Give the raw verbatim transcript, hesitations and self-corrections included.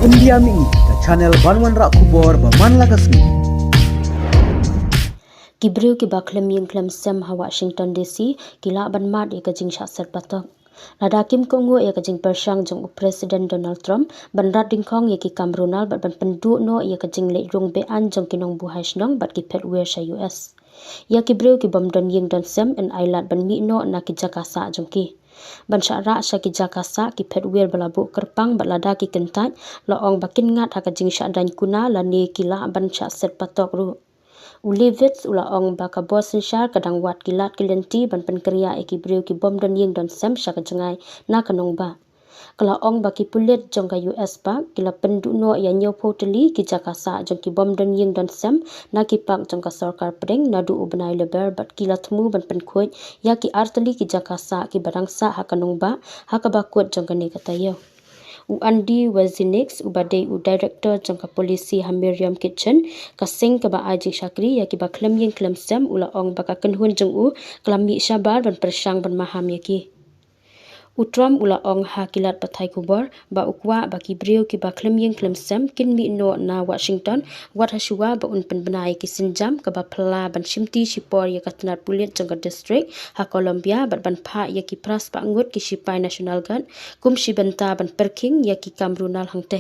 India Mini, ka channel ban wanrah khubor ba man la ka sngi. Ki briew kiba khlem ïing khlem sem ha Washington D C ki lah ban mad ïa ka jingshah set patok. Lada kim kohnguh ïa ka jingpyrshang jong u President Donald Trump ban rat dyngkhong ïa ki kam ruh nal bad ban pynduh noh ïa ka jingleit rung beaiñ jong ki nongbuhai shnong bad ki phet wir sha U S. Ïa ki briew ki bym don ïing don sem yn ailad ban mih noh na ki jaka sah jong ki. Ban shah rah sha ki jaka sah ki phet wir ba la buh kyrpang bad lada ki kyntait la ong ba kin ngat ha ka jingshah daiñ kuna lane ki lah ban shah set patok ruh. U Levitz u la ong ba ka bor synshar ka dang wad ki lad ki lynti ban pynkyrïa ïa ki briew ki bym don ïing don sem sha ka jngai na ka nongbah. Ka la ong ba ki pulit jong ka U S Park ki la pynduh noh ïa hynñiewphew tylli ki jaka sah jong ki bym don ïing don sem na ki park jong ka sorkar pdeng naduh u bnai Lber bad ki la thmu ban pynkhuid ïa ki ar tylli ki jaka sah kiba dang sah ha ka nongbah ha kaba kut jong kane ka taïew. U Andy Wazinix uba dei u director jong ka policy ha Miriam Kitchen, ka seng kaba ai jingshakri ïa kiba khlem ïing khlem sem, u la ong ba ka kynhun jong u ka la mih shabar ban pyrshang ban maham ïa ki. U Trump u la ong ha ki lad pathai khubor ba u kwah ba ki briew kiba khlem ïing khlem sem kin mih noh na Washington wat ha shuwa ba un pynbna ïa ki sienjam kaba phylla ban shimti shipor ïa ka tnat pulit jong ka district ha Columbia bad ban phah ïa ki phra spah ngut ki shipai National Guard kum shi bynta ban pyrkhing ïa ki kam ruh nal hangtei.